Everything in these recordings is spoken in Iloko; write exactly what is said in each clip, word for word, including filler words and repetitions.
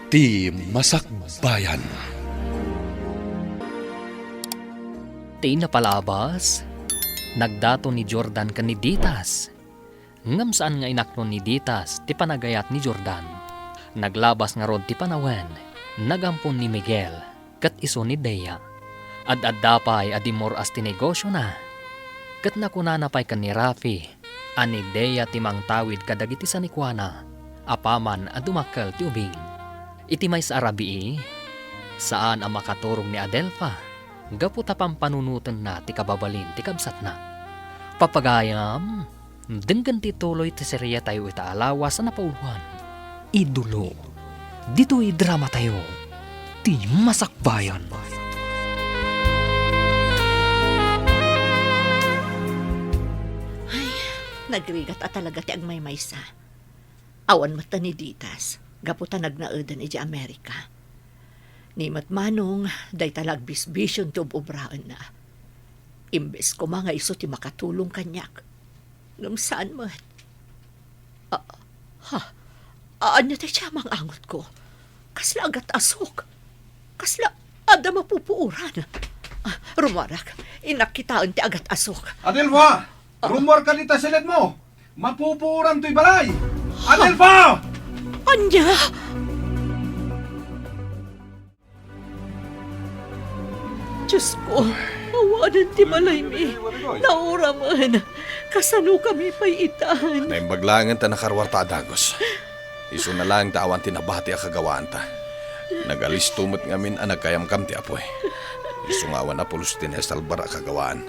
Ti Masakbayan. Ti napalabas, nagdaton ni Jordan ken ni Ditas. Ngem saan nga inaknon ni Ditas ti panagayat ni Jordan. Naglabas ngarud ti panawen, nagampon ni Miguel, ket isu ni Dea. Ad-adda pay a dimmor-as ti negosiona. Ket nakunana pay ken ni Rafi a ni Dea ti mangtawid kadagiti sanikuana apaman a dumakkel ti ubing. Iti maysa a rabii, saan a makaturog ni Adelfa gapu ta pampanunotenna ti kababalin ti kabsatna. Papagayam, denggen ti tuloy ti serietayo ita a lawas a napauloan. Idolo, ditoy dramatayo, Ti Masakbayan. Ay, nagrigat a talaga ti agmaymaysa. Awan met ta ni Ditas, gapu ta nagnaedan idiay Amerika. Ni met Manong, dayta la agbisbision ti ub-ubraenna. Imbes koma nga isu ti makatulong kaniak. Ngem saan met. Ah, ha? Ania tay siya mangangotko? Kasla agat-asok? Kasla adda mapupuoran? Ah, rumuarak, innak kitaen ti agat-asok. Adelfa! Ah. Rumuarka dita siledmo! Mapupuoran toy balay! Adelfa! Ania? Diosko, awanen ti balaymi. Nauramen. Kasanokami pay itan? Naimbag laengen ta nakaruarta a dagus. Isuna laeng ta awan ti nabati a kagawaanta. Nagalisto met ngamin a nagkayamkam ti apuy. Isu nga awan a pulos ti naisalbar a kagawaan.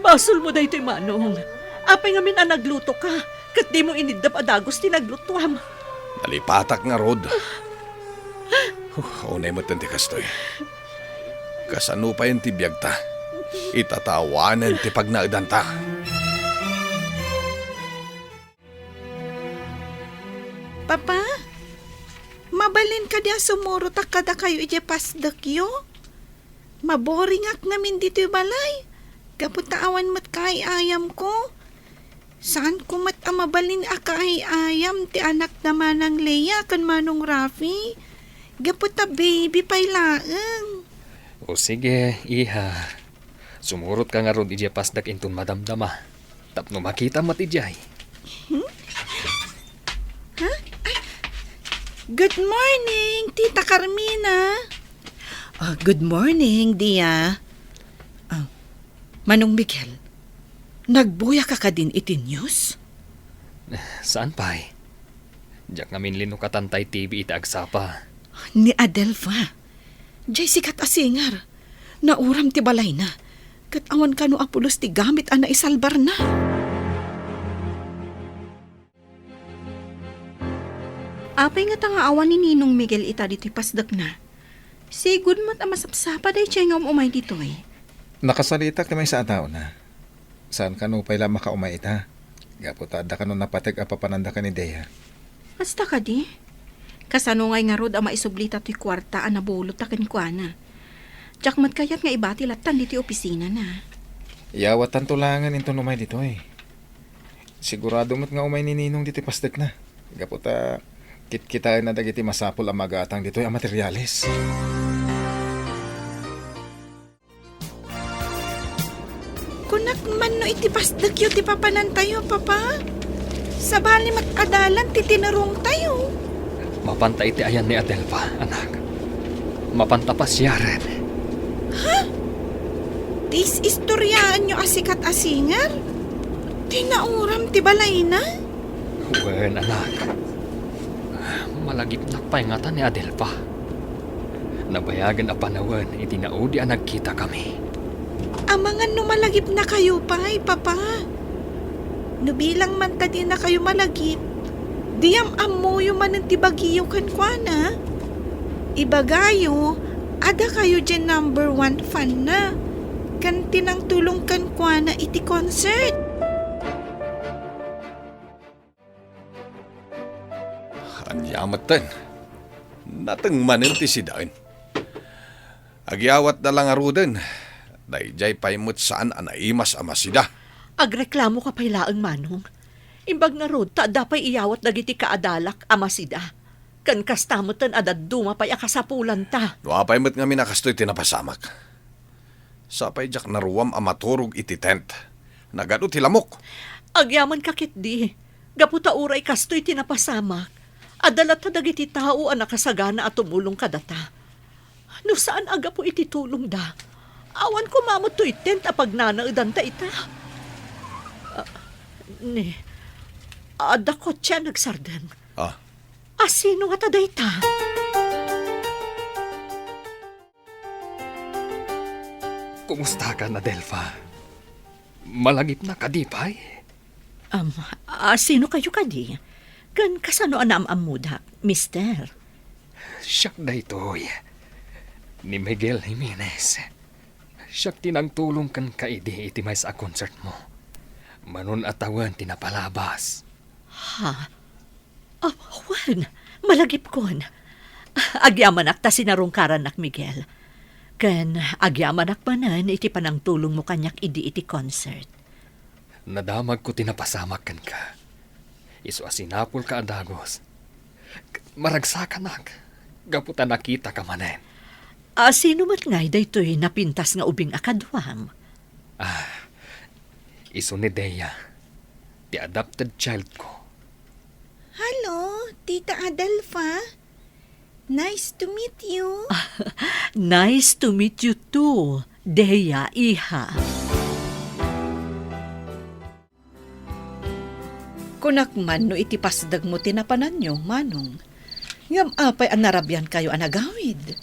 Basolmo daytoy, Manong. Apay ngamin a naglutoka, ket dimo iniddep a dagus ti naglutoam? Nalipatak ngarud. Huh, unay met ti kastoy. Kasano payen ti biagta? Ita ta awanen ti pagnaedanta. Papa, mabalin kadi a sumurotak kadakayo idiay pasdekyo? Maboringak ngamin ditoy balay, gapu ta awan met kaay-ayamko. Saanko met a mabalin a kaay-ayam ti anak da Manang Lea ken Manong Rafi, gapu ta baby pay laeng. O sige, iha. Sumurotka ngarud idiay pasdek inton madamdama. Tapno makita met idiay. Hmm? Ha? Ay. Good morning, Tita Carmina. Ah, good morning, Dia. Ah, Manong Miguel, nagbuya ka kadin iti news? Saan pay? Diak ngamin linukatan tay T V iti agsapa. Ni Adelfa. Jay sikat a singer. Nauram ti balayna. Ket awan kano a pulos ti gamit a naisalbarna. Apay ngata nga awan ni Ninong Miguel ita ditoy pasdekna? Sigud met a masapsapa daydiay nga um-umay ditoy. Nakasalitak ti maysa a taona. Saan kano pay la makaumay ita? Gapu ta adda kano napateg a papananda ken ni Dea. Kasta kadi? Kasano ngay ngarud a maisublita toy kuarta a nabulot ta kenkuana? Diak met kayat nga ibati lattan ditoy opisinana. Iyawatanto laengen inton umay ditoy. Sigurado met nga umay ni Ninong ditoy pasdekna. Gapu ta kitkitaenna dagiti masapul a magatang ditoy a materiales. Kunak man no iti pasdekyo ti papanantayo, Papa? Sabali met a dalan ti tinurongtayo. Mapanta iti ayan ni Adelfa, anak. Mapanta pasiaren. Ha? Ti is-istoriaanyo a sikat a singer? Ti nauram ti balayna? Wen, anak. Malagipnak pay ngata ni Adelfa. Nabayagen a panawen iti naudi a nagkitakami. Amangan no malagipnakayo pay, Papa. No bilang man ta dinakayo malagip, diyam ammoyo manen ti bagiyo kenkuana. Ibagayo, adakayo diay number one fan na. Ken ti nangtulong kenkuana iti concert. Ania metten? Nateng manen ti sidaen. Agyawatda la ngaruden. Daydiay pay met saan a naimas a masida. Agreklamoka pay laeng, Manong. Imbag ngarud ta adda pay iyawat dagiti kaadalak a masida. Ken kasta metten a dadduma pay a kasapulanta. No apay met ngamin a kastoy ti napasamak, sapay diak naruam a maturog iti tent. Nagadu ti lamok. Agyamanak ketdi, gapu ta uray kastoy ti napasamak, adda latta dagiti tao a nakasagana a tumulong kadata. No saan a gapu iti tulongda, awan koma met toy tent a pagnanaedanta ita. Ah, ni, adda kotse a nagsardeng. Ah. A sino ngata dayta? Kumustakan, Adelfa? Malagipna kadi pay? Am, a sino kayo kadi? Ken kasano a naam-ammodak, mister? Siak daytoy, ni Miguel Jimenez. Siak ti nangtulong kenka idi iti maysa a concert mo. Manon a tawen ti napalabas. Ha? Ah, wen, malagipkon. Agyamanak ta sinarungkarannak, Miguel. Ken agyamanak manen iti panangtulongmo kaniak idi iti concert. Nadamagko ti napasamak kenka. Isu a sinapulka a dagus. Maragsakanak gapu ta nakitaka manen. A sino met ngay daytoy napintas nga ubing a kaduam? Ah, isu ni Dea, ti adopted childko. Hello, Tita Adelfa. Nice to meet you. Nice to meet you too, Dea, iha. Kunak man no iti pasdegmo ti napananyo, Manong. Ngem apay a narabiankayo a nagawid?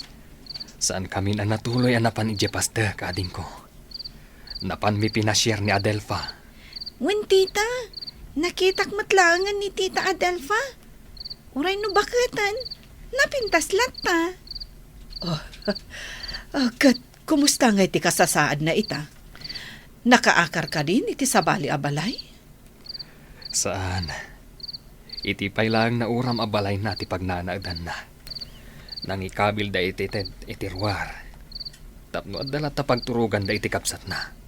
Saankamin a natuloy a napan idiay pasdek, adingko. Napanmi pinasiar ni Adelfa. Wen, tita. Nakitak met laengen ni Tita Adelfa. Uray no baketen, napintas latta. Oh, ah, ket kumusta ngay ti kasasaadna ita? Nakaakar kadin iti sabali a balay? Saan. Iti pay laeng nauram a balayna ti pagnanaedanna. Nangikabilda iti tent iti ruar. Tapno adda latta pagturoganda iti kabsatna.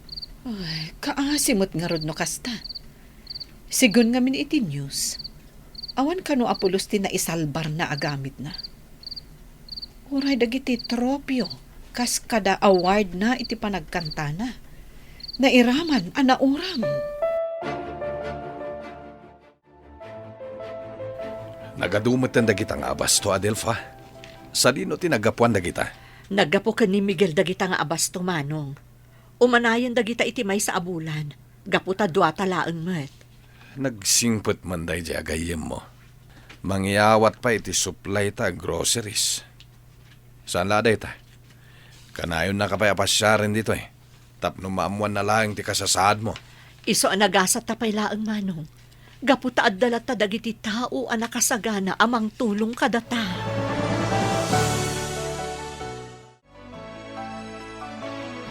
Ay, kaasi met ngarud no kasta. Sigun ngamin iti news, awan kano a pulos ti naisalbarna a gamitna. Uray dagiti tropeo kas kada awardna iti panagkantana. Nairaman a nauram. Nagadu metten dagita nga abasto, Adelfa. Sadino ti naggapuan dagita? Naggapu ken ni Miguel dagita nga abasto, Manong. Umanayen dagita iti maysa a bulan, gapu ta duata laeng met. Nagsingpet man daydiay a gayyemmo. Mangyawat pay iti supply ta groceries. Saan la dayta? Kanayonnaka pay a pasiaren ditoy, tapno maammoanna laeng ti kasasaadmo. Isu a nagasatta pay laeng, Manong, gapu ta adda latta dagiti tao a nakasagana a mangtulong kadata.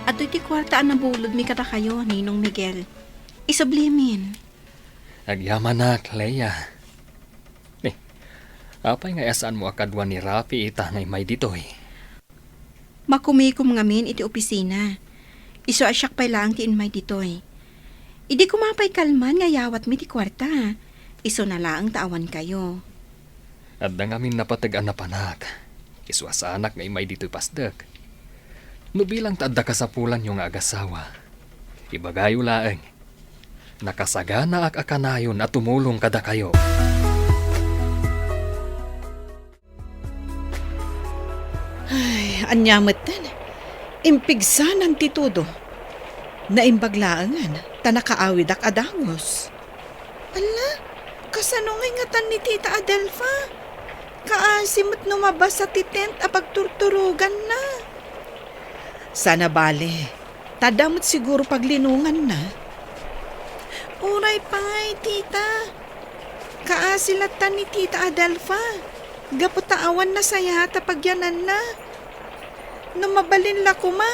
Adtoy ti kuarta a nabulodmi kadakayo, Ninong Miguel. Isublimin. Agyamanak, Leia. Ni, apay nga saanmo a kadua ni Rafi ita nga immay ditoy? Makumikom ngamin iti opisina. Isu a siak pay laeng ti immay ditoy. Idi koma pay kalman nga iyawatmi ti kuarta, isuna laeng ta awankayo. Adda ngamin napateg a napanak. Isu a saanak nga immay ditoy pasdek. No bilang ta adda kasapulanyo nga agasawa, ibagayo laeng. Nakasaganaak a kanayon a tumulong kadakayo. Ay, ania metten? Impigsanan ti todo. Naimbag laengen ta nakaawidak a dagus. Ala, kasano ngay ngatan ni Tita Adelfa? Kaasi met no mabasa ti tent a pagturturoganna. Saan a bale, ta adda met siguro paglinonganna. Uray pay, tita. Kaasi latta ni Tita Adelfa, gapu ta awan nasayaat a pagyananna. No mabalin la koma,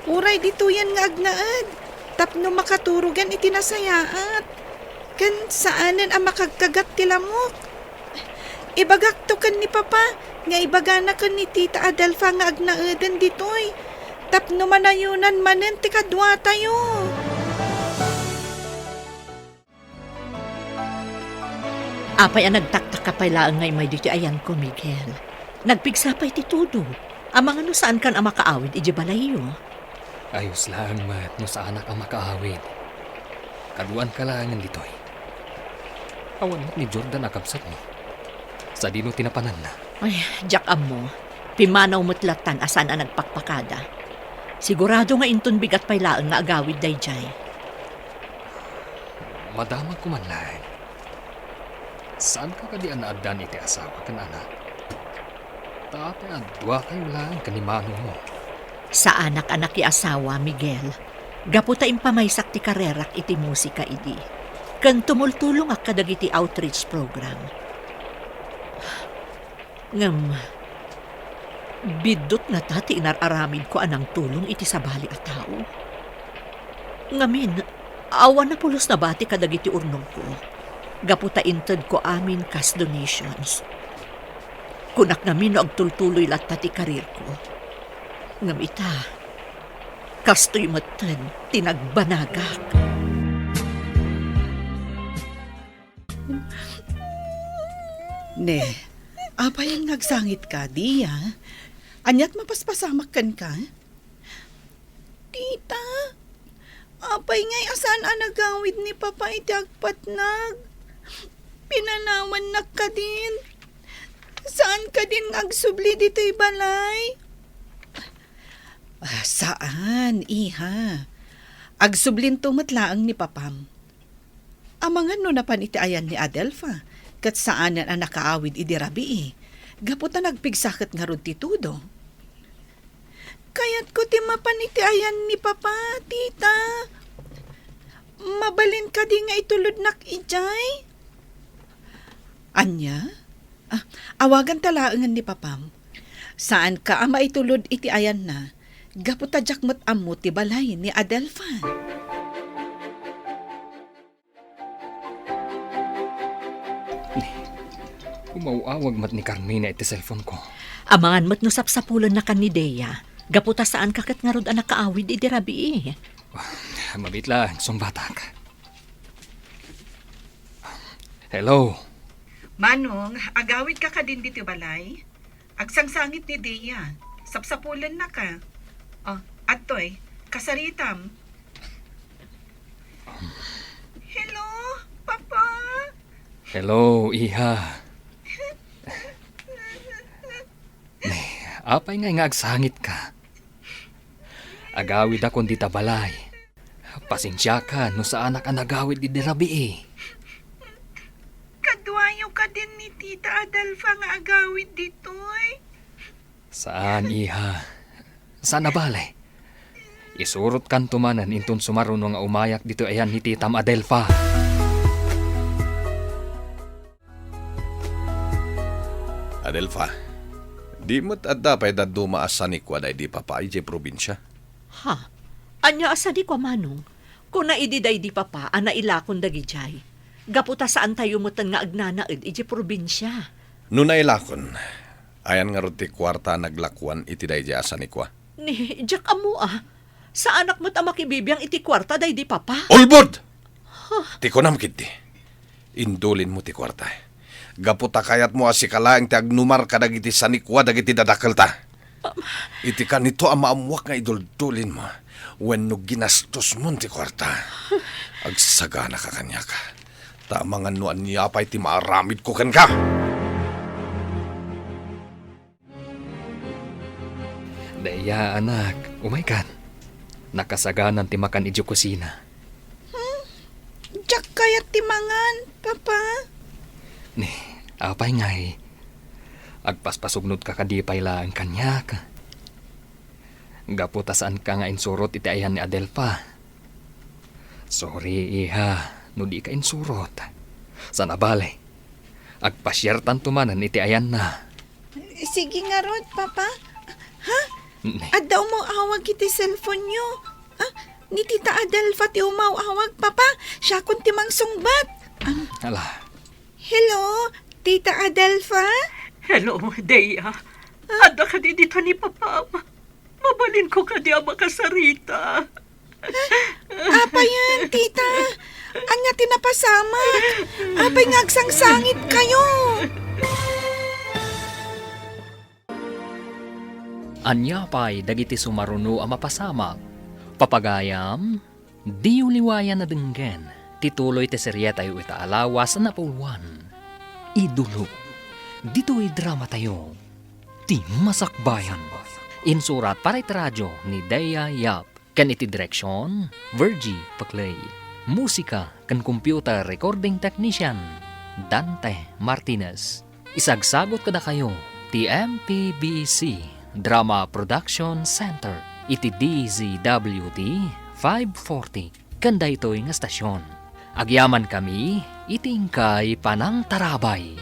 uray ditoyen nga agnaed tapno makaturogen iti nasayaat, ken saanen a makagkagat ti lamok. Ibagakto ken ni Papa nga ibagana ken ni Tita Adelfa nga agnaeden ditoy tapno manayonan manen ti kaduatayo. Apay a nagtaktaka pay laeng nga immay ditoy ayanko, Miguel? Nagpigsa pay ti tudo. Amangan no saankan a makaawid idiay balayyo. Ayos laeng met no saanak a makaawid. Kaduaanka laengen ditoy. Awan met ni Jordan a kabsatmo. Sadino ti napananna? Ay, diak ammo. Pimmanaw met lattan a saan a nagpakpakada. Sigurado nga inton bigat pay laeng nga agawid daydiay. Madamagko man laeng. Saanka kadi a naaddan iti asawa ken anak? Ta apay a duakayo laeng ken ni manongmo? Saanak a nakiasawa, Miguel. Gapu ta impamaysak ti karerak iti musika idi, ken tumultulongak kadagiti outreach program. Ngem, biddut ngata ti inar-aramidko a nangtulong iti sabali a tao. Ngamin, awan a pulos nabati kadagiti urnongko, gapu ta intedko amin kas donations. Kunak ngamin no agtultuloy latta ti karirko. Ngem ita, kastoy metten ti nagbanagak. Ne, apayen nga agsangitka, Dia? Aniat mapaspasamak kenka? Tita, apay ngay a saan a nagawid ni Papa iti agpatnag? Pinanawannak kadin? Saan kadin nga agsubli ditoy balay? Ah, saan, iha. Agsublinto met laeng ni Papam. Amangan no napan iti ayan ni Adelfa, ket saanen a nakaawid idi rabii, gapu ta nagpigsa ket ngarud ti tudo. Kayatko ti mapan iti ayan ni Papa, tita. Mabalin kadi nga itulodnak idiay? Ania? Ah, awaganta laengen ni Papam. Saanka a maitulod iti ayanna, gapu ta diak met ammo ti balay ni Adelfa. Umaw-awag met ni Carmina iti cellphone-ko. Amangan met no sapsapulennakan ni Dea, gapu ta saanka ket ngarud a nakaawid idi rabii. Mabiit laeng, sungbatak. Hello? Manong, agawidka kadin ditoy balay? Agsangsangit ni Dea. Sapsapulennaka. Oh, adtoy, kasaritam. Hello, Papa? Hello, iha. Ne, apay ngay nga agsangitka? Agawidakon dita balay. Pasensiaka no saanak a nagawid idi rabii. Kaduayo kadin ni Tita Adelfa nga agawid ditoy? Saan, iha. Saan a bale. Isurotkanto manen inton sumaruno nga umayak ditoy ayan ni Titam Adelfa. Adelfa, di met adda pay dadduma a sanikua daydi Papa idiay probinsia? Ha? Ania a sanikua, Manong? Kuna idi daydi Papa a nailakon dagidiay. Gapu ta saantayo metten nga agnanaed idiay probinsia. No nailakon, ayan ngarud ti kuarta a naglakuan iti daydiay a sanikua? Ni, diak ammo a. Saanak met a makibibiang iti kuarta daydi Papa. Ulbod! Ti kunam ketdi, indulinmo ti kuarta. Gapu ta kayatmo a sika laeng ti agnumar kadagiti sanikua dagiti dadakelta. Iti kanito a maammuak nga iduldulinmo wenno ginastosmon ti kuarta, agsaganaka kaniak. Ta amangan no ania pay ti maaramidko kenka. Daya, anak, umaykan. Nakasaganan ti makan idiay kusina. Hmm? Diak kayat ti mangan, Papa. Ni, apay ngay? Agpaspasugnodka kadi pay laeng kaniak? Gapu ta saanka nga insurot iti ayan ni Adelfa. Sorry, iha, no dika insurot. Saan a bale, agpasiartanto manen iti ayanna. Sige ngarud, Papa. Ha? Ne. Adda umaw-awag iti cellphone-yo. Ah, ni Tita Adelfa ti umaw-awag, Papa. Siakon ti mangsungbat. Ah. Ala. Hello, Tita Adelfa? Hello, Dea. Ah? Adda kadi dita ni Papam? Mabalinko kadi a makasarita? Apayen, tita? Ania ti napasamak? Apay nga agsangsangitkayo? Ania pay dagiti sumaruno a mapasamak? Papagayam, diyo liwayan a denggen ti tuloy ti serietayo ita a lawas a napauluan. Idolo. Ditoy dramatayo, Ti Masakbayan. Insurat para iti radio ni Dea Yap. Ken iti direksion, Virgie Paclay. Musika ken computer recording technician, Dante Martinez. Isagsagut kadakayo ti M P B C Drama Production Center iti D Z W T five forty ken daytoy nga stasyon. Agyamankami iti inkay panangtarabay.